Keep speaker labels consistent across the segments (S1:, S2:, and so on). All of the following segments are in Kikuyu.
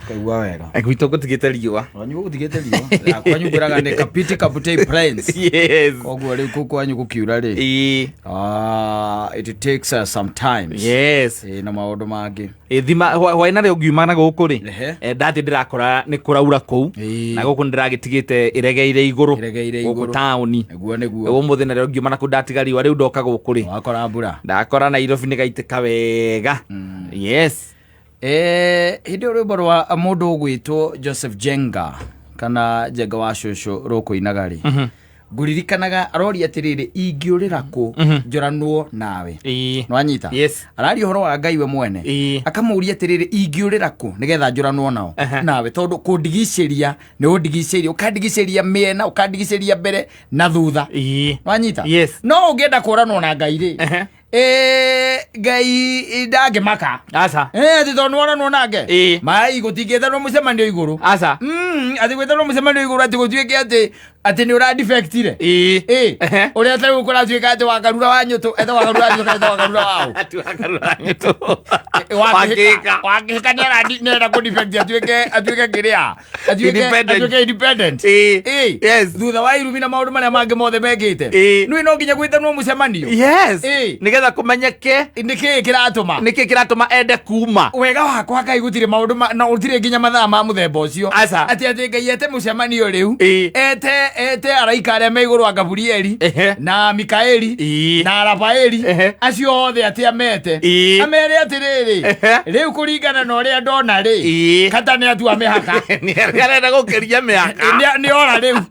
S1: Kaigua wega.
S2: Gwitũ gũtigĩte riũa.
S1: Kwanyu gũtigĩte riũa. Kwanyu ngwĩraga nĩ Kapiti Kaputei Plains.
S2: Yes.
S1: Koguo rĩu kũu kwanyu gũkiura rĩ.
S2: Ĩĩ.
S1: Ah, it takes us some time.
S2: Yes.
S1: Ĩĩ, na maũndũ mangĩ.
S2: Ĩ, thima hwaĩ narĩo ngiuma na gũkũ rĩ
S1: Ehe.
S2: Ndathiĩ ndĩrakora nĩ kũraura kũu.
S1: Ĩĩ.
S2: Na gũkũ nĩ ndĩragĩtigĩte ĩregeire igũrũ.
S1: Ĩregeire
S2: gũkũ
S1: igũrũ.
S2: taũni.
S1: Nĩguo nĩguo.
S2: Ũmũthĩ narĩo ngiuma na kũu ndatiga riũa rĩu ndoka gũkũ rĩ.
S1: Wakora mbura.
S2: Ndakora Nairobi nĩ gaitĩka wega. Yes.
S1: Hĩndĩ ĩyo rwĩmbo rwa mũndũ ũgwĩtwo Joseph Jenga kana Jenga wa cũcũ rũkũinaga rĩ, ngũririkanaga aroria atĩrĩrĩ, ingĩũrĩra kũ njũranwo nawe?
S2: Ĩĩ.
S1: Nĩwanyita?
S2: Yes.
S1: Araria ũhoro wa Ngai we mwene.
S2: Ĩĩ.
S1: Akamũria atĩrĩrĩ, ingĩũrĩra kũ nĩgetha njũranwo nao nawe, tondũ kũndigicĩria nĩ ũndigicĩirie, ũkandigicĩria mĩena, ũkandigicĩria mbere na thutha.
S2: Ĩĩ.
S1: Nĩwanyita?
S2: Yes.
S1: No ũngĩenda kũranwo na Ngai rĩ, Ngai ndangĩmaka.
S2: Aca.
S1: Atĩ tondũ nĩworanwo nake.
S2: Ĩĩ.
S1: Mai gũtingĩtanwo mũcemanio igũrũ.
S2: Aca.
S1: Atĩ gwĩtanwo mũcemanio igũrũ atĩ gũtuĩke atĩ nĩ ũradefectire.
S2: Ĩĩ.
S1: Ĩĩ.
S2: Ehe.
S1: Ũrĩa ta rĩu kũratuĩka atĩ wakarura wa nyũtũ, etha wakarura wa nyũtũ kana etha wakarura wa ũ?
S2: Ati wakarura nyũtũ.
S1: Wakĩhĩka.
S2: Wakĩhĩka.
S1: Wakĩhĩka nĩarenda kũdefect atuĩke kĩrĩa? Atuĩke
S2: Independent.
S1: atuĩke independent.
S2: Ĩĩ.
S1: Ĩĩ.
S2: Yes.
S1: Thutha wa irumi na maũndũ marĩa mangĩ mothe mekĩte.
S2: Ĩĩ.
S1: Nĩ no nginya gwĩtanwo mũcemanio.
S2: Yes.
S1: Ĩĩ.
S2: Nĩgetha kũmenyeke
S1: Nĩkĩĩ kĩratũma?
S2: Nĩkĩ kĩratũma ende kuma.
S1: Wega wakwa Ngai gũtirĩ maũndũ na gũtirĩ nginya mathaa ma mũthemba ũcio.
S2: Aca.
S1: Atĩ Ngai ete mũcemanio rĩu.
S2: Ĩĩ.
S1: Ete araika arĩa me igũrũ a Gaburieli na Mikaeli
S2: Ĩĩ.
S1: na Rafaeli, acio othe atĩ amete.
S2: Ĩĩ.
S1: Amere atĩrĩrĩ, rĩu kũringana na ũrĩa ndona rĩ,
S2: Ĩĩ.
S1: kata nĩ atua mĩhaka.
S2: Nĩ arenda gũkĩria mĩhaka.
S1: Nĩ ora rĩu.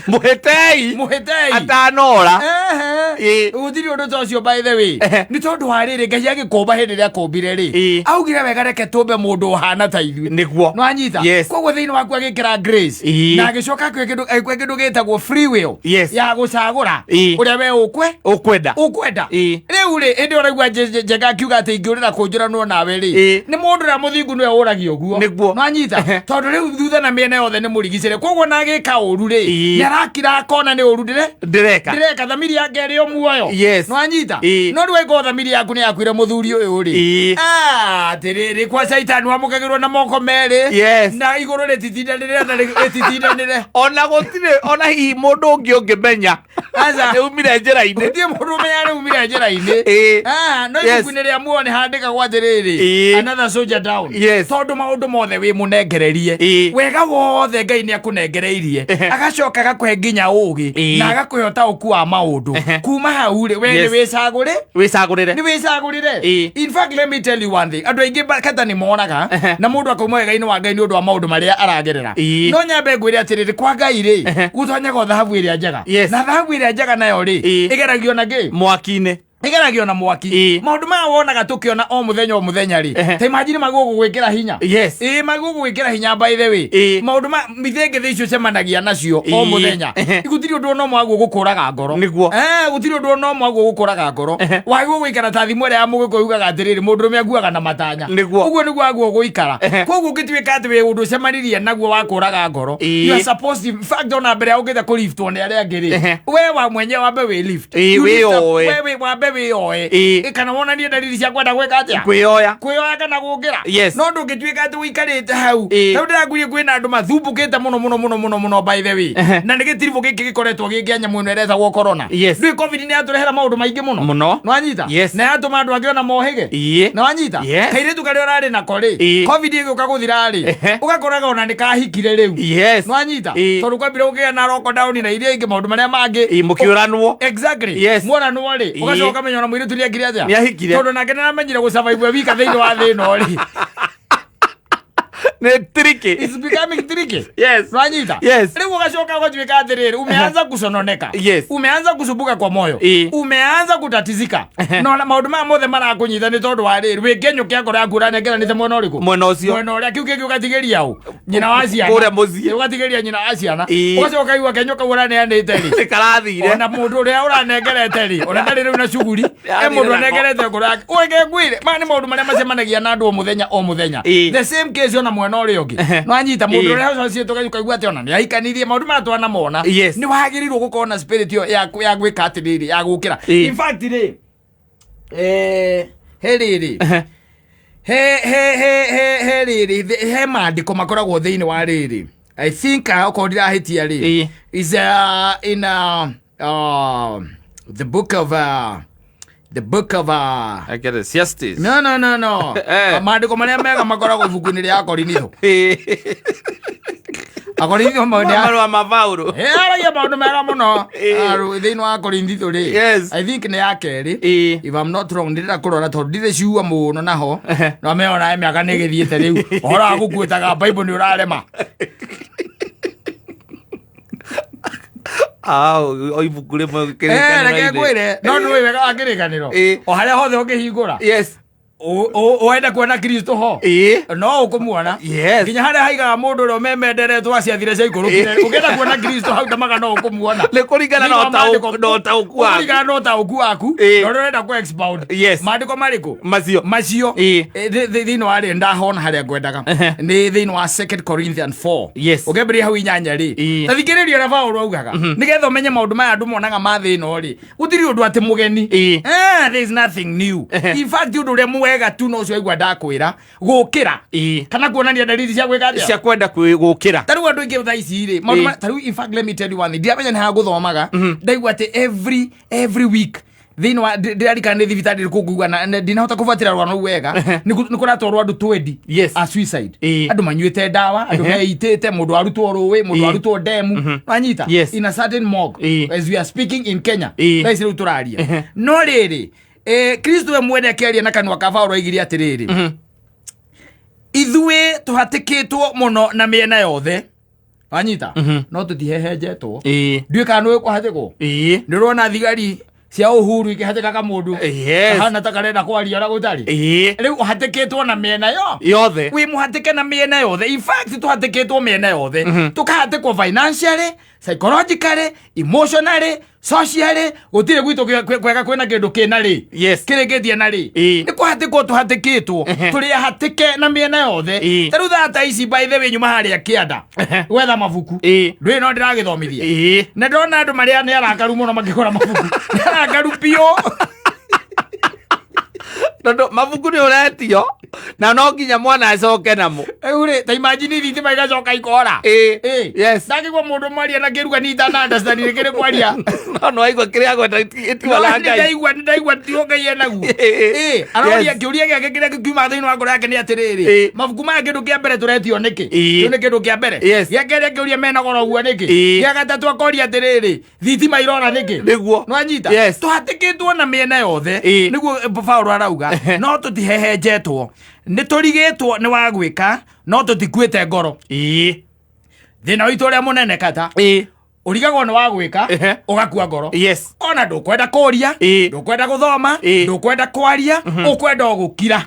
S2: Mũhĩtei.
S1: Mũhĩtei.
S2: Atanora.
S1: Ehe.
S2: Ĩĩ.
S1: Gũtirĩ ũndũ ta ũcio, by the way. Nĩ tondũ wa rĩrĩ, Ngai agĩkũmba, hĩndĩ ĩrĩa akũmbire rĩ, augire wega, reke tũmbe mũndũ ũhana ta ithuĩ.
S2: Nĩguo.
S1: Nĩwanyita?
S2: Yes.
S1: Koguo thĩinĩ waku agĩkĩra grace.
S2: Ĩĩ.
S1: Na agĩcoka agĩkũhe kĩndũ gĩtagwo free will ya gũcagũra ũrĩa we ũkwe
S2: Ũkwenda.
S1: Ũkwenda.
S2: Ĩĩ.
S1: Rĩu rĩ, hĩndĩ ĩyo ũraigua Njenga akiuga atĩ ingĩũrĩra kũnjũranwo nawe rĩ, nĩ mũndũ ũrĩa mũthingu nĩwe ũragio ũguo.
S2: Nĩguo.
S1: Nĩwanyita? Tondũ rĩu thutha na mĩena yothe nĩ mũrigicĩre, koguo na agĩka ũru rĩ, nĩ arakira akona nĩ ũru ndĩre
S2: Ndĩreka.
S1: Ndĩreka, thamiri yake ĩrĩ o muoyo.
S2: Yes.
S1: Nĩwanyita?
S2: Ĩĩ.
S1: No rĩu angĩkorwo thamiri yaku nĩ yakuire, mũthuri ũyũ rĩ,
S2: Ĩĩ.
S1: Ah, atĩrĩrĩ, kwa caitani wamũkagĩrwo na moko merĩ.
S2: Yes.
S1: Na igũrũ rĩtitindanĩre na rĩtitindanĩre.
S2: Ona gũtirĩ ona hihi mũndũ ũngĩ ũngĩmenya.
S1: Aca.
S2: Nĩ umire njĩra-inĩ.
S1: Gũtirĩ mũndũ ũmenya nĩ umire njĩra-inĩ.
S2: Ĩĩ.
S1: Ah, no ibuku-inĩ rĩa muoyo nĩ handĩkagwo atĩrĩrĩ, another soldier down.
S2: Yes.
S1: Tondũ maũndũ mothe wĩ mũnengererie.
S2: Ĩĩ.
S1: Wega wothe Ngai nĩ akũnengereirie. Agacoka agakũhe nginya ũgĩ
S2: Ĩĩ.
S1: na agakũhe ũtaũku wa maũndũ.
S2: Ehe.
S1: Kuma hau rĩ, we nĩ wĩcagũre
S2: Wĩcagũrĩre.
S1: Nĩ wĩcagũrĩre.
S2: Ĩĩ.
S1: In fact, let me tell you one thing, andũ aingĩ kata nĩ moraga na mũndũ akauma wega-inĩ wa Ngai nĩ ũndũ wa maũndũ marĩa aragerera.
S2: Ĩĩ.
S1: No nyambe ngwĩre atĩrĩrĩ, kwa Ngai rĩ, gũtonyaga o thahabu ĩrĩa njega. Na thahabu ĩrĩa njega nayo rĩ,
S2: Ĩĩ.
S1: ĩgeragio na kĩ?
S2: Mwaki-inĩ.
S1: Ĩgeragio na mwaki.
S2: Ĩĩ.
S1: Maũndũ maya wonaga tũkĩona o mũthenya o mũthenya rĩ, ta imagine magũgũgwĩkĩra hinya.
S2: Yes.
S1: Ĩĩ, magũgwĩkĩra hinya, by the way.
S2: Ĩĩ.
S1: Maũndũ ma mithĩngĩ icio ũcemanagia nacio o
S2: Ĩĩ.
S1: mũthenya, gũtirĩ ũndũ ona ũmwe waguo gũkũraga ngoro.
S2: Nĩguo.
S1: Gũtirĩ ũndũ ona ũmwe waguo gũkũraga ngoro. Wagĩrĩirwo gũikara ta thimũ ĩrĩa ya mũgĩkũyũ yugaga atĩrĩrĩ, mũndũrũme akuaga na matanya.
S2: Nĩguo.
S1: Ũguo nĩguo waguo gũikara.
S2: Ehe.
S1: Koguo ũngĩtuĩka atĩ wĩ ũndũ ũcemanirie naguo wa kũraga ngoro,
S2: Ĩĩ.
S1: you are supposed to, in fact, ona mbere ya ũkĩte kũliftwo nĩ arĩa angĩ rĩ,
S2: Ehe.
S1: we wa mwenyewe wambe wĩ lift.
S2: Ĩĩ,
S1: You lift up,
S2: wĩyoe.
S1: we wambe wĩyoe.
S2: Ĩĩ.
S1: Kana wonanie dalili cia kwenda gwĩka atĩa?
S2: Kwĩyoya.
S1: Kwĩyoya kana gũkĩra.
S2: Yes.
S1: No ndũngĩtuĩka atĩ ũikarĩte hau.
S2: Ĩĩ.
S1: Rĩu ndĩrakuire kwĩna andũ mathumbũkĩte mũno mũno mũno mũno mũno, by the way.
S2: Ehe.
S1: Na nĩ gĩtiribũ gĩkĩ gĩkoretwo gĩ kĩa nyamũ ĩno ĩretagwo corona.
S2: Yes.
S1: Ndũĩ COVID nĩ yatũrehera maũndũ maingĩ mũno.
S2: Mũno.
S1: Nĩwanyita?
S2: Yes.
S1: Na yatũma andũ angĩ ona mohĩge.
S2: Ĩĩ.
S1: Nĩwanyita?
S2: Yes.
S1: Kairĩtu karĩa ũrarĩ nako rĩ,
S2: Ĩĩ.
S1: COVID ĩgĩũka gũthira rĩ,
S2: Ehe.
S1: ũgakoraga ona nĩ kahikire rĩu.
S2: Yes.
S1: Nĩwanyita?
S2: Ĩĩ.
S1: Tondũ kwambire gũkĩgĩa na lockdown na iria ingĩ, maũndũ marĩa mangĩ.
S2: Ĩĩ, mũkĩũranwo.
S1: Exactly.
S2: Yes.
S1: Mworanwo rĩ,
S2: Ĩĩ.
S1: ũgacoka ũkamenya ona mũirĩtu nĩ ekire atĩa?
S2: Nĩ ahikire.
S1: Tondũ nake nĩaramenyire gũsurvive wika thĩinĩ wa thĩ ĩno rĩ.
S2: Nĩ tricky.
S1: It's becoming tricky.
S2: Yes.
S1: Nwanyita?
S2: Yes.
S1: Rĩu ũgacoka ũgatuĩka atĩrĩrĩ, umeanza kusononeka.
S2: Yes.
S1: Umeanza kusumbuka kwa moyo.
S2: Ĩĩ.
S1: Umeanza kutatizika. Na ona maũndũ maya mothe marakũnyita nĩ tondũ wa rĩrĩ, wĩ kĩenyũ kĩa ngoro yaku ũranengeranĩte mwena ũrĩkũ?
S2: Mwena ũcio.
S1: Mwena ũrĩa kĩu kĩngĩ ũgatigĩria ũ? Nyina wa ciana.
S2: Kũrĩa mũciĩ.
S1: Ũgatigĩria nyina wa ciana.
S2: Ĩĩ.
S1: Ũgacoka ũkaigua kenyũ kau ũraneanĩte rĩ,
S2: Nĩ karathire.
S1: ona mũndũ ũrĩa ũranengerete rĩ, ona ndarĩ rĩu na cuguri e
S2: Yathire
S1: mũndũ
S2: nako.
S1: anengerete ngoro yake. Ũreke ngwĩre, maya nĩ maũndũ marĩa macemanagia na andũ o mũthenya o mũthenya.
S2: Ĩĩ.
S1: The same case ona mwena ũrĩa ũngĩ.
S2: Ehe.
S1: Nwanyita? Mũndũ
S2: Ĩĩ.
S1: ũrĩa ũcio ũkaigua atĩ ona nĩ ahikanirie, maũndũ maya twanamona.
S2: Yes.
S1: Nĩ wagĩrĩirwo gũkorwo na spirit ĩyo ya gwĩka atĩrĩrĩ, ya gũkĩra.
S2: Ĩĩ.
S1: In fact rĩ, he rĩrĩ,
S2: Ehe.
S1: He he he he he rĩrĩ he maandĩko makoragwo thĩinĩ wa rĩrĩ, I think, okorwo ndirahĩtia rĩ, is in the book of
S2: Ecclesiastes.
S1: No, no, no, no. Maandĩko marĩa mega makoragwo ibuku-inĩ rĩa Akorinitho. Akorinitho maũndũ
S2: Marũa ma Paulo.
S1: Aragia maũndũ mega mũno. Thĩinĩ wa Akorinitho rĩ, I think nĩ ya kerĩ, if I'm not wrong. Ndĩrenda kũrora tondũ ndirĩ ciua mũno naho. No meona mĩaka nĩ ĩgĩthiĩte rĩu, ũhoro wa gũkuĩtaga Bible nĩ ũrarema.
S2: Ah, o ibuku rĩmwe
S1: Reke
S2: kĩrĩkanĩro-inĩ.
S1: ngwĩre, no nĩ wega wa kĩrĩkanĩro, o harĩa hothe ũngĩhingũra, wenda kuona Kristo ho, no ũkũmuona. Nginya harĩa haigaga mũndũ ũrĩa ũmemenderetwo aciathire cia ikũrũkire, ũngĩenda kuona Kristo hau tamaga no ũkũmuona.
S2: Nĩ kũringana na
S1: Thĩinĩ wa maandĩko-
S2: na ũtaũku waku.
S1: Kũringana na ũtaũku waku na ũrĩa ũrenda kũ expound. Maandĩko marĩkũ?
S2: Macio.
S1: Macio. Thĩinĩ wa rĩ, ndahona harĩa ngwendaga nĩ thĩinĩ wa Second Corinthian 4. Ũkĩambĩrĩria hau 8 rĩ, ta thikĩrĩria ũrĩa Paũlũ augaga nĩgetha ũmenye maũndũ maya andũ monaga ma thĩ ĩno rĩ, gũtirĩ ũndũ atĩ mũgeni. There is nothing new. In fact, ũndũ ũrĩa mwega tu no ũcio waigua ndakwĩra gũkĩra kana kuonania dalili cia gwĩka atĩa?
S2: Cia kwenda gũkĩra.
S1: Ta rĩu andũ aingĩ thaa ici rĩ, maũndũ ta rĩu, in fact, let me tell you one thing, ndiramenya nĩ ha gũthomaga, ndaigua atĩ every week thĩinĩ wa ndĩrarikana nĩ thibitarĩ ĩrĩkũ nguga na ndinahota kũbuatĩra rũgano rũu wega, nĩ kũratwarwo andũ 20 a suicide, andũ manyuĩte ndawa, andũ meitĩte, mũndũ arutwo rũĩ, mũndũ arutwo ndemu, wanyita? In a certain morgue as we are speaking in Kenya, thaa ici rĩu tũraria. No rĩrĩ, Kristo we mwene akĩaria na kanua ka Paũlũ aigire atĩrĩrĩ, ithuĩ tũhatĩkĩtwo mũno na mĩena yothe, wanyita? No tũtihehenjetwo. Ndiũĩ kana nĩũĩ kũhatĩkwo. Nĩ ũrona thigari cia Uhuru ikĩhatĩkaga mũndũ kahana ta karenda kwaria ũrĩa gũtarĩ. Rĩu ũhatĩkĩtwo na mĩena yo
S2: yothe.
S1: Wĩ mũhatĩke na mĩena yothe. In fact, tũhatĩkĩtwo mĩena yothe, tũkahatĩkwo financially, psychologically, emotionally, socially. Gũtirĩ gwitũ kwega kwĩna kĩndũ kĩna rĩ kĩrĩkĩtie na rĩ. Nĩ kũhatĩkwo tũhatĩkĩtwo, tũrĩ ahatĩke na mĩena yothe. Ta rĩu thaa ta ici, by the way, nyuma harĩa kĩanda gwetha mabuku. Ndũĩ no ndĩragĩthomithia na ndona andũ marĩa nĩ arakaru mũno makĩgũra mabuku, nĩ arakaru biũ.
S2: Tondũ mabuku nĩ ũretio na no nginya mwana acoke namo.
S1: Rĩu rĩ, ta imagine thitima igacoka ikora. Ndakĩgua mũndũ mwaria na kĩruga ni itana understand nĩ kĩrĩ kwaria.
S2: No nĩ waigua kĩrĩa agweta itiwala Ngai.
S1: Nĩndaigua tio Ngai enaguo. Aroria kĩũria gĩake kĩrĩa gĩkiuma thĩinĩ wa ngoro yake nĩ atĩrĩrĩ, mabuku maya, kĩndũ kĩa mbere tũretio nĩkĩ? Kĩu nĩ kĩndũ kĩa mbere. Gĩa kerĩ akĩũria mena goro ũguo nĩkĩ? Gĩa gatatũ akoria atĩrĩrĩ, thitima irora nĩkĩ? Nĩwanyita?
S2: Yes.
S1: Tũhatĩkĩtwo na mĩena yothe, nĩguo Paũlũ arauga, no tũtihehenjetwo. Nĩ tũrigĩtwo nĩ wa gwĩka, no tũtikuĩte ngoro. Thĩna witũ ũrĩa mũnene kata, ũrigagwo nĩ wa gwĩka, ũgakua ngoro. Ona ndũkwenda kũria, ndũkwenda gũthoma, ndũkwenda kwaria, ũkwenda o gũkira.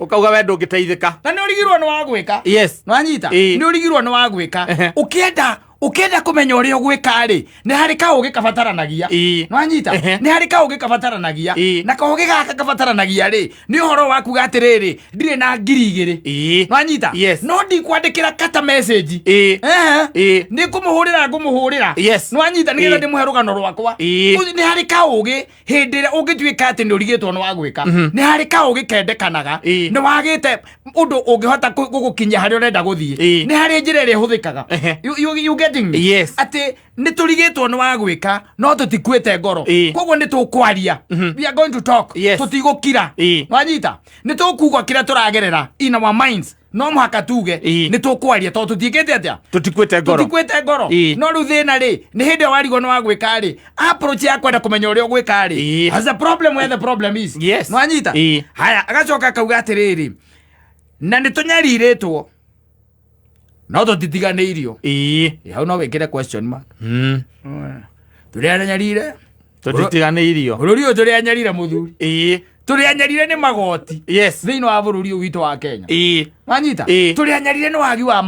S2: Ũkauga we ndũngĩteithĩka.
S1: Na nĩ ũrigirwo nĩ wa gwĩka. Nĩwanyita? Nĩ ũrigirwo nĩ wa gwĩka. Ũkĩenda kũmenya ũrĩa ũgwĩka rĩ, nĩ harĩ kaũgĩ kabataranagia. Nĩwanyita? Nĩ harĩ kaũgĩ kabataranagia. Na kaũgĩ gaka kabataranagia rĩ, nĩ ũhoro wa kuga atĩrĩrĩ, ndirĩ na 2000. Nĩwanyita?
S2: Yes.
S1: No ndikwandĩkĩra kata message. Nĩ ngũmũhũrĩra, ngũmũhũrĩra. Nĩwanyita? Nĩgetha ndĩmũhe rũgano rwakwa. Nĩ harĩ kaũgĩ hĩndĩ ĩrĩa ũngĩtuĩka atĩ nĩ ũrigĩtwo nĩ wa gwĩka, nĩ harĩ kaũgĩ kendekanaga. Nĩ wagĩte ũndũ ũngĩhota gũgũkinyia harĩa ũrenda gũthiĩ. Nĩ harĩ njĩra ĩrĩa ĩhũthĩkaga. You getting me?
S2: Yes.
S1: Atĩ nĩ tũrigĩtwo nĩ wa gwĩka, no tũtikuĩte ngoro. Koguo nĩ tũkwaria, we are going to talk. Tũtigũkira. Wanyita? Nĩ tũkuga kĩrĩa tũragerera in our minds. No mũhaka tuge. Nĩ tũkwaria tondũ tũtiĩkĩte atĩa?
S2: Tũtikuĩte ngoro.
S1: Tũtikuĩte ngoro. No rĩu thĩna rĩ, nĩ hĩndĩ ĩyo warigwo nĩ wa gwĩka rĩ, approach ya kwenda kũmenya ũrĩa ũgwĩka rĩ, has a problem where the problem is. Nĩwanyita? Haya, agacoka akauga atĩrĩrĩ, na nĩ tũnyarirĩtwo no tũtitiganĩirio. Hau no wĩkĩre question mark. Tũrĩ anyarire.
S2: Tũtitiganĩirio.
S1: Bũrũri ũyũ tũrĩ anyarire, mũthuri. Tũrĩ anyarire nĩ magoti thĩinĩ wa bũrũri ũyũ witũ wa Kenya. Wanyita? Tũrĩ anyarire nĩ wagi wa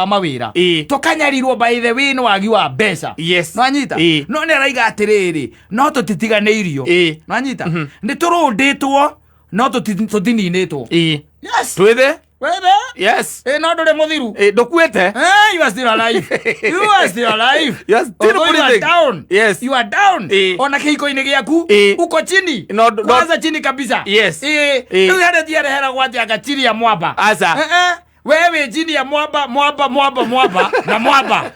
S1: mawĩra. Tũkanyarirwo, by the way, nĩ wagi wa mbeca. Nwanyita? No nĩ araiga atĩrĩrĩ, no tũtitiganĩirio. Nwanyita? Nĩ tũrũndĩtwo no tũtininĩtwo. Yes.
S2: Twĩthĩ.
S1: Wethe?
S2: Yes.
S1: Ĩ no ndũrĩ mũthiru.
S2: Eh, ndũkuĩte.
S1: Eh, you are still alive. You are still alive.
S2: You are still
S1: Although you are
S2: breathing.
S1: down.
S2: Yes.
S1: You are down.
S2: Eh.
S1: Ona kĩhiko-inĩ gĩaku
S2: Eh.
S1: uko chini.
S2: No, no.
S1: Kwanza chini kabisa.
S2: Yes.
S1: Eh.
S2: Eh.
S1: Rĩu harĩa tiareheragwo atĩ anga chini ya mwamba.
S2: Aca.
S1: Eh, eh. We wĩ chini ya mwamba, mwamba, mwamba, mwamba na mwamba.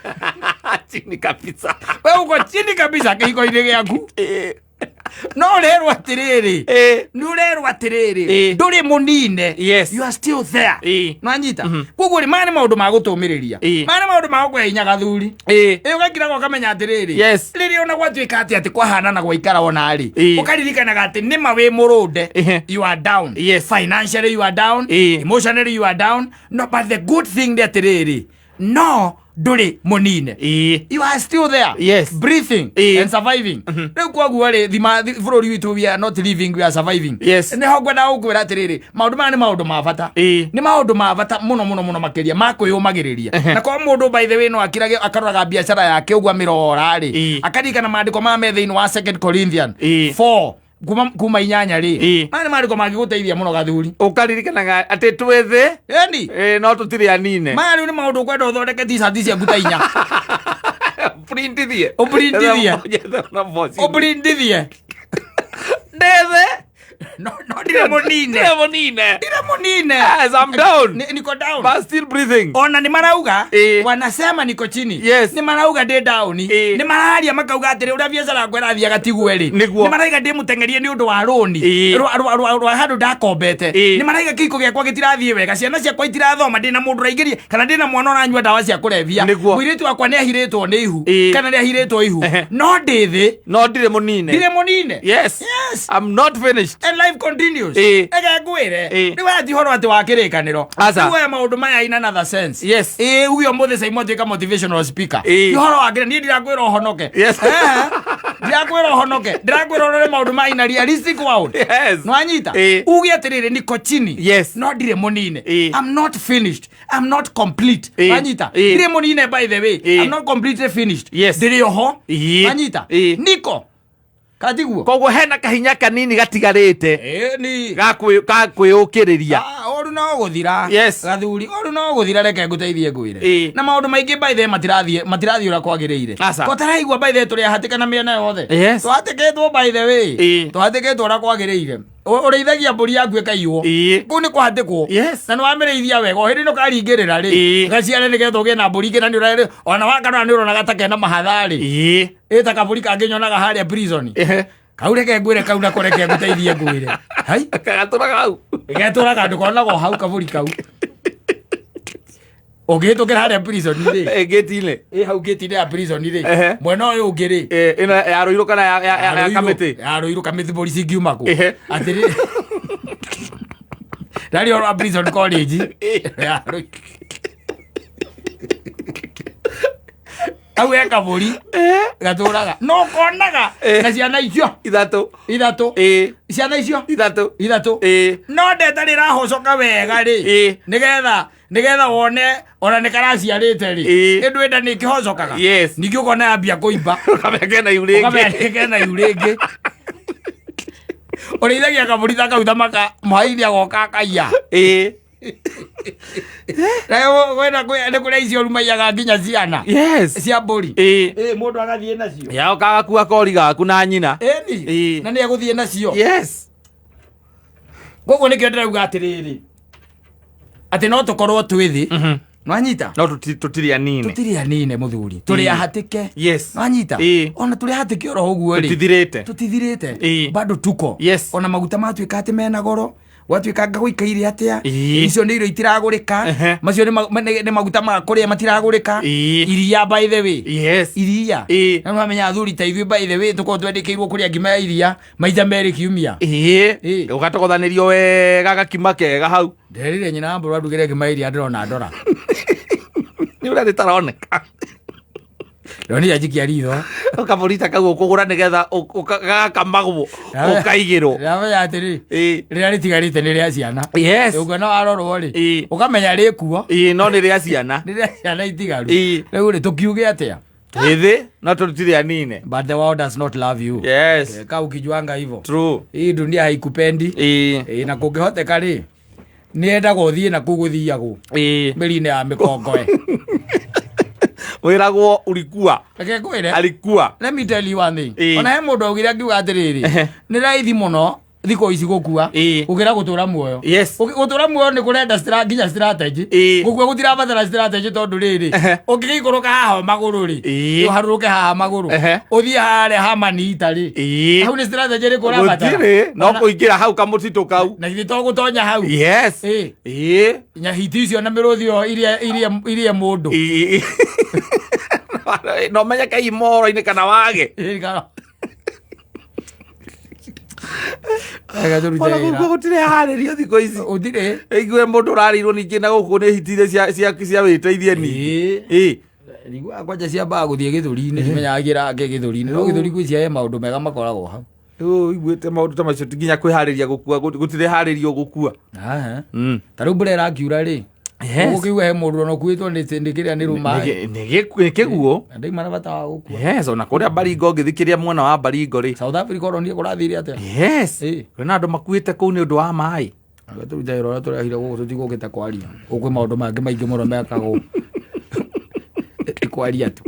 S2: Chini kabisa.
S1: We uko chini kabisa kĩhiko-inĩ gĩaku.
S2: Eh.
S1: No ũrerwo atĩrĩrĩ.
S2: Eh.
S1: Nĩ ũrerwo atĩrĩrĩ.
S2: Eh.
S1: Ndũrĩ mũnine.
S2: Yes.
S1: You are still there.
S2: Eh.
S1: Nwanyita. Koguo rĩ maya nĩ maũndũ ma gũtũmĩrĩria.
S2: Eh.
S1: Maya nĩ maũndũ ma gũkũhe hinya gathuri.
S2: Eh.
S1: Ĩ ũgakiraga ũkamenya atĩrĩrĩ.
S2: Yes.
S1: Rĩrĩa ona gwatuĩka atĩ atĩ kwahana na gwaikara ona rĩ.
S2: Ĩ.
S1: Ũkaririkanaga atĩ nĩma wĩ mũrũnde.
S2: Ehe.
S1: You are down.
S2: Yes.
S1: Financially you are down.
S2: Ĩ.
S1: Emotionally you are down. No, but the good thing nĩ atĩrĩrĩ. No ndũrĩ mũnine.
S2: Eh.
S1: You are still there.
S2: Yes.
S1: Breathing
S2: Ĩ.
S1: and surviving. Rĩu koguo rĩ thima bũrũri witũ we are not living we are surviving.
S2: Yes.
S1: Nĩho ngwenda gũkwĩra atĩrĩrĩ maũndũ maya nĩ maũndũ ma bata.
S2: Ĩ.
S1: Nĩ maũndũ ma bata mũno mũno mũno makĩria ma kwĩyũmagĩrĩria. Na kwa mũndũ by the way no akirage akaroraga biacara yake ũguo amĩrora rĩ.
S2: Ĩ.
S1: Akaririkana maandĩko maya me thĩinĩ wa 2 Corinthians
S2: Ĩ.
S1: 4 kuma 8 rĩ.
S2: Ĩ.
S1: Maya nĩ maandĩko mangĩgũteithia mũno gathuri.
S2: Ũkaririkanaga atĩ twĩ thĩ.
S1: Ĩni.
S2: Eh, no tũtirĩ anine.
S1: Maya rĩu nĩ maũndũ ũkwenda ũthondeke t-shirt ciaku ta inya.
S2: Printithie.
S1: Ũprintithie.
S2: Ũnyethe na boci.
S1: Ũprintithie.
S2: Ndĩ thĩ.
S1: No no ndirĩ mũnine.
S2: Ndirĩ mũnine.
S1: Ndirĩ mũnine.
S2: Yes, I'm down.
S1: Niko down.
S2: But still breathing.
S1: Ona nĩ marauga
S2: Ĩ.
S1: wanasema niko chini.
S2: Yes.
S1: Nĩ marauga ndĩ down.
S2: Ĩ.
S1: Nĩ mararia makauga atĩrĩ ũrĩa biacara yakwa ĩrathiaga tiguo rĩ.
S2: Nĩguo.
S1: Nĩ marauga ndĩ mũteng'erie nĩ ũndũ wa rũni.
S2: Ĩ.
S1: Rwa handũ ndakombete.
S2: Ĩ.
S1: Nĩ marauga kĩhiko gĩakwa gĩtirathiĩ wega. Ciana ciakwa itirathoma ndĩna mũndũ ũraingĩria kana ndĩna mwana ũranyua ndawa cia kũrebia.
S2: Nĩguo.
S1: Mũirĩtu wakwa nĩ ahirĩtwo nĩ ihu.
S2: Ĩ.
S1: Kana nĩ ahirĩtwo ihu.
S2: Ehe.
S1: No ndĩ thĩ.
S2: No ndirĩ mũnine.
S1: Ndirĩ mũnine.
S2: Yes.
S1: Yes.
S2: I'm not finished.
S1: And life continues.
S2: Ĩ.
S1: Ege ngwĩre.
S2: Ĩ.
S1: Rĩu aya ti ũhoro atĩ wa kĩrĩkanĩro.
S2: Aca.
S1: Rĩu aya maũndũ maya in another sense.
S2: Yes.
S1: Ĩ uge ũmũthĩ Saimo atuĩka motivational speaker.
S2: Ĩ.
S1: Ti ũhoro wa kĩrĩ niĩ ndirakwĩra ũhonoke.
S2: Yes.
S1: Ehe. Ndirakwĩra ũhonoke. Ndirakwĩra ũrore maũndũ ma in a realistic world.
S2: Yes.
S1: Nwanyita.
S2: Ĩ.
S1: Uge atĩrĩrĩ niko chini.
S2: Yes.
S1: No ndirĩ mũnine.
S2: Ĩ.
S1: I'm not finished. I'm not complete.
S2: Ĩ.
S1: Nwanyita.
S2: Ĩ.
S1: Ndirĩ mũnine by the way.
S2: Ĩ.
S1: I'm not completely finished.
S2: Yes.
S1: Ndĩrĩ oho.
S2: Ĩ.
S1: Nwanyita.
S2: Ĩ.
S1: Niko. Katiguo.
S2: Koguo hena kahinya kanini gatigarĩte
S1: Ĩni.
S2: ga kwĩyũkĩrĩria.
S1: Ah, ũru no gũthira.
S2: Yes.
S1: Gathuri, ũru no gũthira reke ngũteithie ngwĩre.
S2: Ĩ.
S1: Na maũndũ maingĩ by the way matirathiĩ ũrĩa kwagĩrĩire.
S2: Aca.
S1: Ko taraigua by the way tũrĩ ahatĩka na mĩena yothe.
S2: Yes.
S1: Tũhatĩkĩtwo by the way.
S2: Ĩ.
S1: Tũhatĩkĩtwo ũrĩa kwagĩrĩire. Ũrĩithagia mbũri yaku ĩkaiywo.
S2: Ĩ.
S1: Kũu nĩ kũhatĩkwo.
S2: Yes.
S1: Na nĩ wamĩrĩithia wega o hĩndĩ ĩno karingĩrĩra rĩ.
S2: Ĩ.
S1: Gaciare nĩgetha ũgĩe na mbũri ingĩ na nĩ ũrarĩ ona wakarora nĩ ũrona gata kena mahatha rĩ.
S2: Ĩ.
S1: Ĩ ta kabũri kangĩ nyonaga harĩa prison.
S2: Ehe.
S1: Kau reke ngwĩre kau nako reke ngũteithie ngwĩre. Hai.
S2: Kagatũraga hau.
S1: Getũraga ndũkonaga o hau kabũri kau. Ũngĩhĩtũkĩra harĩa prison rĩ.
S2: Eh, gate-inĩ.
S1: Ĩ hau gate-inĩ ya prison rĩ.
S2: Ehe.
S1: Mwena ũyũ ũngĩ rĩ.
S2: Eh, ĩno ya Rũirũ kana ya Kamĩtĩ?
S1: Ya Rũirũ Kamĩtĩ borici ingiuma kũ.
S2: Ehe.
S1: Atĩrĩ. Rari ũhoro wa prison college. Ya Rũirũ. Hau he kabũri gatũraga. No konaga
S2: Eh.
S1: na ciana icio
S2: Ithatũ.
S1: ithatũ.
S2: Ĩ.
S1: Ciana icio
S2: Ithatũ.
S1: ithatũ.
S2: Ĩ.
S1: No ndeta rĩrahocoka wega rĩ.
S2: Ĩ.
S1: Nĩgetha wone ona nĩ karaciarĩte rĩ.
S2: Ĩ.
S1: Ĩndũ ĩnda nĩ ĩkĩhocokaga.
S2: Yes.
S1: Ningĩ ũkona yambia kũimba.
S2: Ũkamenya kena ihu rĩngĩ.
S1: Ũkamenya kena ihu rĩngĩ. Ũrĩithagia kabũri ta kau ta maka mũhaithi agoka akaiya.
S2: Ĩ.
S1: Na kwĩna nĩ kũrĩa icio rumaiyaga nginya ciana.
S2: Yes.
S1: Cia mbũri.
S2: Ĩ.
S1: Ĩ mũndũ agathiĩ nacio.
S2: Ya ũkagakua kori gaku na nyina.
S1: Ĩni.
S2: Ĩ.
S1: Na nĩ egũthiĩ nacio.
S2: Yes.
S1: Koguo nĩkĩo ndĩrauga atĩrĩrĩ. Atĩ no tũkorwo twĩ thĩ. Nwanyita.
S2: No tũtirĩ anine.
S1: Tũtirĩ anine mũthuri. Tũrĩ ahatĩke.
S2: Yes.
S1: Nwanyita.
S2: Ĩ.
S1: Ona tũrĩ ahatĩke oro ũguo rĩ.
S2: Tũtithirĩte.
S1: Tũtithirĩte.
S2: Ĩ.
S1: Bado tuko.
S2: Yes.
S1: Ona maguta matuĩka atĩ mena goro. Gwatuĩka nga gũikaire atĩa.
S2: Ĩ.
S1: Icio nĩ irio itiragũrĩka.
S2: Ehe.
S1: Macio nĩ maguta ma kũrĩa matiragũrĩka.
S2: Ĩ.
S1: Iria by the way.
S2: Yes.
S1: Iria.
S2: Ĩ.
S1: Na nĩwamenya athuri ta ithuĩ by the way tũkorwo twendĩkĩirwo kũrĩa ngima ya iria maita merĩ kiumia.
S2: Ĩ.
S1: Ĩ.
S2: Ũgatogothanĩrio wega gakima kega hau.
S1: Nderire nyina wa mbũrũ andugĩre ngima ya iria ndĩrona ndora.
S2: Nĩ ũrĩa rĩtaroneka.
S1: Ndonire njikia ritho.
S2: Kabũri ta kau ũkũgũra nĩgetha gagakamagwo ũkaigĩrwo.
S1: Ndamenya atĩrĩ.
S2: Ĩ.
S1: Rĩrĩa rĩtigarĩte nĩ rĩa ciana.
S2: Yes.
S1: Ũguo no warorwo rĩ.
S2: Ĩ.
S1: Ũkamenya rĩkuo.
S2: Ĩ, no nĩ rĩa ciana.
S1: Nĩ rĩa ciana itigaru.
S2: Ĩ.
S1: Rĩu rĩ tũkiuge atĩa?
S2: Twĩ thĩ no tũtirĩ anine.
S1: But the world does not love you.
S2: Yes.
S1: Kaa ukijuanga hivyo.
S2: True.
S1: Hii dunia haikupendi.
S2: Ĩ.
S1: Na kũngĩhoteka rĩ Nĩ endaga ũthiĩ na kũu gũthiagwo mĩri-inĩ ya mĩkongoe.
S2: Wĩragwo urikua.
S1: Reke ngwĩre.
S2: Arikua.
S1: Let me tell you one thing.
S2: Ĩĩ.
S1: Ona he mũndũ augire akiuga atĩrĩrĩ, nĩ raithi mũno thikũ ici gũkua gũkĩra gũtũra muoyo. Gũtũra muoyo nĩ kũrenda nginya strategy. Gũkua gũtirabatara strategy tondũ rĩrĩ, ũngĩgĩikũrũka haha magũrũ rĩ, ũharũrũke haha magũrũ, ũthiĩ harĩa ha manita rĩ, hau nĩ strategy ĩrĩkũ ũrabatara?
S2: Gũtirĩ no
S1: Ona-
S2: kũingĩra hau kamũtitũ kau.
S1: Na githĩ to gũtonya hau?
S2: Yes.
S1: Ĩĩ. Nya hiti icio na mĩrũthi ĩyo irie mũndũ.
S2: Ĩĩ. No menyeke imoro-inĩ kana wage.
S1: Ĩĩ, Reke tũrute
S2: Ona
S1: wĩra.
S2: gũkũ gũtirĩ harĩrio thikũ ici.
S1: Gũtirĩ.
S2: Igue mũndũ ũrarĩirwo ningĩ na gũkũ nĩ hiti iria cia wĩteithie ningĩ.
S1: Ĩĩ.
S2: Ĩĩ.
S1: Niguaga kwanja ciambaga gũthiĩ gĩthũri-inĩ, ndimenyaga kĩrake gĩthũri-inĩ, no gĩthũri gwĩ cia he maũndũ mega makoragwo hau.
S2: Rĩu ũiguĩte maũndũ ta macio ti nginya kwĩharĩria gũkua, gũtirĩ harĩrio gũkua.
S1: Aha. Ta rĩu mbura ĩrakiura rĩ, ũgũkĩigua he mũndũ ona ũkuĩtwo nĩ kĩrĩa nĩ rũmaĩ.
S2: Nĩ kĩguũ.
S1: Na ndauma na bata wa gũkua.
S2: Yes, ona kũrĩa Baringo ũngĩthikĩria mwena wa Baringo rĩ.
S1: South Africa ũronire kũrathire atĩa?
S2: Yes.
S1: Ĩĩ.
S2: Kwĩna andũ makuĩte kũu nĩ ũndũ wa maĩ.
S1: Reke tũrute wĩra ũrĩa tũrehire gũkũ, tũtigũkĩte kwaria. Gũkũ kwĩ maũndũ mangĩ maingĩ mũno mekagwo. Ti kwaria tu.